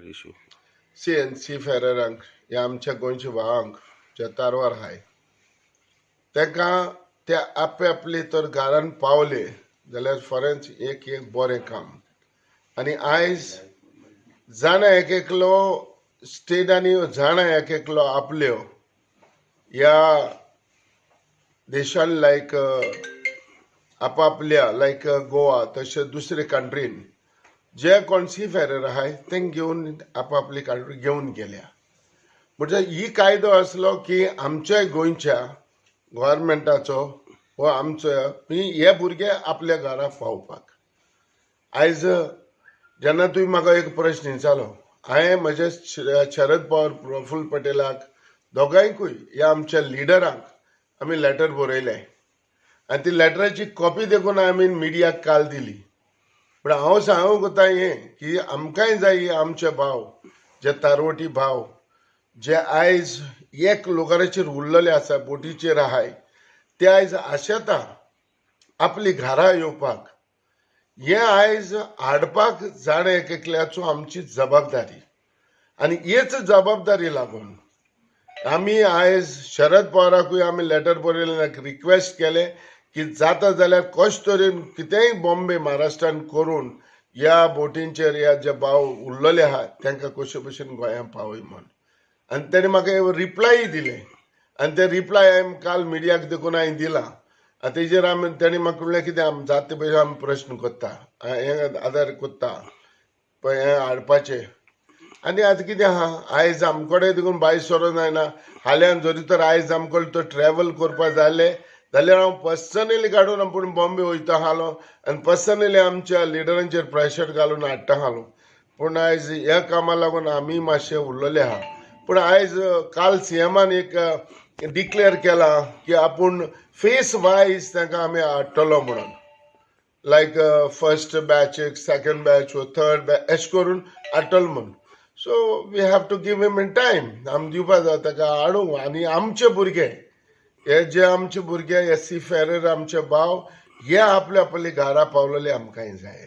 Issue. C N C फेररांक ह्या आमच्या गोंयच्या भावांक जे तारवार आहाय तांकां ते आपले आपले तर घरान पावले जाल्यार खरेंच एक एक बरें काम. आनी आयज जाणा एक एकलो स्टेटांनी, जाणा एक एकलो आपल्यो ह्या देशान, लायक आपापल्या, लायक गोवा तशें दुसरे कंट्रीन जे कोण सी फेरर आहाय तेंक घेवन आपापली कंट्री घेवन गेल्या. म्हणजे ही कायदो आसलो की आमच्या गोंयच्या गोवोरमेंटाचो हो आमचो की हे भुरगे आपल्या घरा पावपाक. आयज जेन्ना तुवें म्हाका एक प्रश्न विचारलो, हांवें म्हजे शरद पवार, प्रफुल्ल पटेलाक, दोगांयकूय ह्या आमच्या लिडरांक आमी लेटर बरयलें आनी ती लेटराची कॉपी देखून आमी मिडियाक काल दिली. पूण हांव सांगूंक वता हें की आमकांय जाय आमचे भाव जे तारवटी भाव जे आयज एक लोकाराचेर उरलेले आसा, बोटीचेर आहाय, ते आयज आशेता आपली घरा येवपाक. हें आयज हाडपाक जाणा एक एकल्याचो आमची जबाबदारी आनी हेच जबाबदारी लागून आमी आयज शरद पवाराकूय आमी लेटर बरयलें, रिक्वेस्ट केलें की जाता जाल्यार कशें तरेन कितेंय बॉम्बे महाराष्ट्रान करून ह्या बोटींचेर ह्या जे भाव उरलेले आहा तांकां कशे भशेन गोंयांत पावय म्हूण. आनी तेणी म्हाका रिप्लाय दिलें आनी ते रिप्लाय हांवें काल मिडियाक देखून हांवें दिला. आनी तेजेर आमी तेणी म्हाका म्हणलें कितें आमी जाता ते भशेन आमी प्रश्न करता, हें आदार करता पळय हें हाडपाचें. आनी आतां कितें आहा, आयज आमचे कडेन देखून भायर सरोन जायना. हाल्यान जरी तर आयज आमकां तो ट्रॅवल करपा जालें जाल्यार हांव पर्सनली काडून आपूण बॉम्बे वयता आसलो आनी पर्सनली आमच्या लिडरांचेर प्रेशर घालून हाडटा आसलो. पूण आयज ह्या कामा लागून आमी मातशे उरलेले आहा. पूण आयज काल सीएमान एक डिक्लेअर केला की आपूण फेस वायज तांकां आमी हाडटलो म्हणून, लायक फर्स्ट बॅच, सेकंड बॅच वो थर्ड बॅच अशें करून हाडटलो म्हूण. So we have to give him in time, आमी दिवपा जाय ताका हाडूंक. आनी आमचे भुरगे हे जे आमचे भुरगे हे सी फेरर आमचे भाव हे आपल्या आपल्या घरा पावलेले आमकांय जाय.